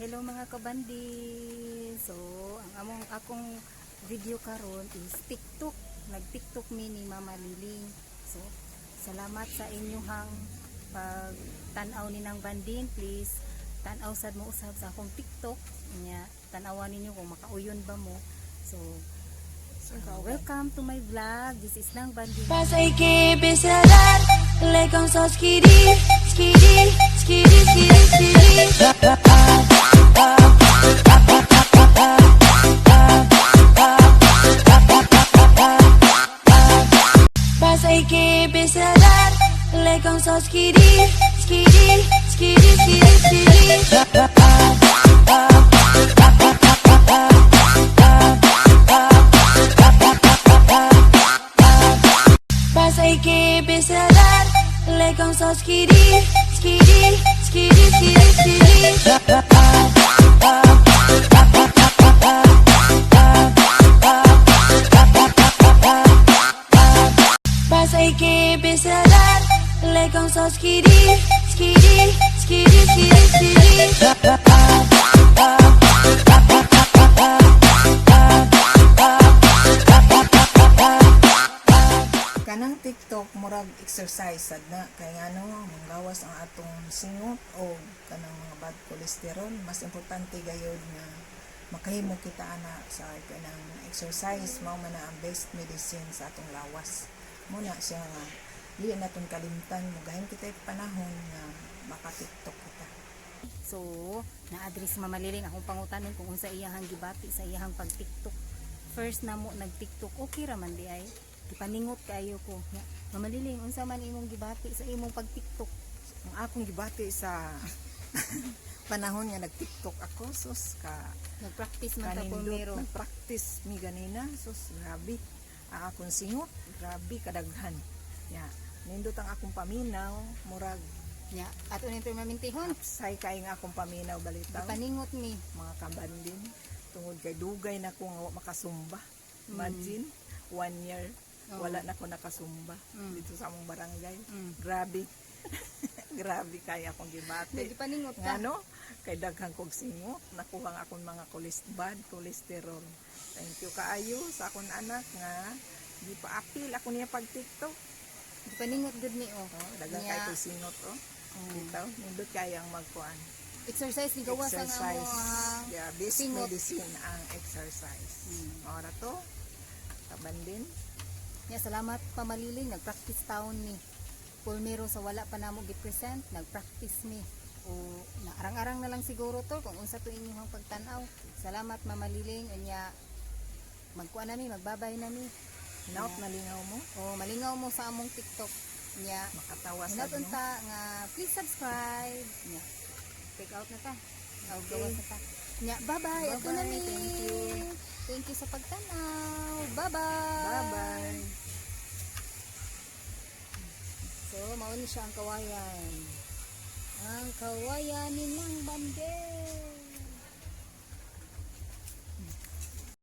Hello, mga kabandi. So, ang among akong video karon is TikTok. Nag-TikTok mi ni Mama Liling. So, salamat sa inyong pagtan-aw ni ng bandin. Please tan-aw sad mo usab sa akong TikTok. Nya, tan-awan ninyo kung makauyon ba mo. So, welcome to my vlog. This is Nang Bandin. Pasay besarar le con so skiri skiri skiri skiri skiri. Pasay que besarar le con so skiri skiri skiri skiri skiri. Pasay que besarar le con so skiri skiri skiri skiri skiri. Pasay que besarar le con so skiri skiri skiri skiri skiri. Kanang TikTok, murag exercise sad na kay ngano, manggawas ang atong singot o kanang mga bad cholesterol. Mas importante gayod nga makahimo kita ana sa kanang exercise. Mao man na ang best medicine sa atong lawas. Mo na siya nga dili naton kalimtan, mugahin kita panahon nga maka-TikTok kita. So, na-address Mama Liling, akong pangutanon kung unsa iyahang gibati sa iyahang pag-TikTok. First na mo nag-TikTok, okay ra man di ay. Gipaningot kaayo ko. Nga, "Mama Liling, unsa man imong gibati sa imong pag-TikTok?" Ang akong gibati sa panahon nga nag-TikTok ako, sus ka Nag-practice man ta kanindot. Pulmero. Nag-practice mi ganina. Sus, grabe ang akong singot, grabe kadaghan ya. Nindot ang akong paminaw, murag Nya, ato ning permamintihon. say kay nga akong paminaw balitaw. Gipaningot mi. Mga kabandin, tungod kay dugay na ko nga wa makasumba. Imagine, one year wala na ko nakasumba dito sa among barangay. Grabe, grabe kay akong gibati. Gipaningot ka. Ngano, kay daghan kog singot, nakuha ang akong mga bad cholesterol. Thank you kaayo sa akong anak nga gipaapil ako niya pag TikTok. Gipaningot gud ni oh. Oh, daghan Nya, kay kog singot oh. Bitaw, nindot kay ang magkuan. Exercise ni gawas ang Exercise. amo. Yeah, best singot. Medicine ang exercise. Ora to. Kabandin. Nya, salamat pa Maliling, nag-practice taon ni. Pulmero sa wala pa namo gi-present, nag-practice mi. O naarang-arang na lang siguro to kung unsa to inyong pagtan-aw. Salamat, Mama Liling, unya magkuan na mi, magbabay na mi. Hinaut malingaw mo. O malingaw mo sa among TikTok. Nya, Makatawa sa hinaut mo. unta nga please subscribe. Nya, take out na ta. Out gawas na ta. Nya, bye-bye. Ato na Bye-bye. mi. Thank you. Thank you sa pagtanaw. Bye-bye. Bye-bye. So, mao ni siya ang kawayan. Ang kawayan ni ng bandera.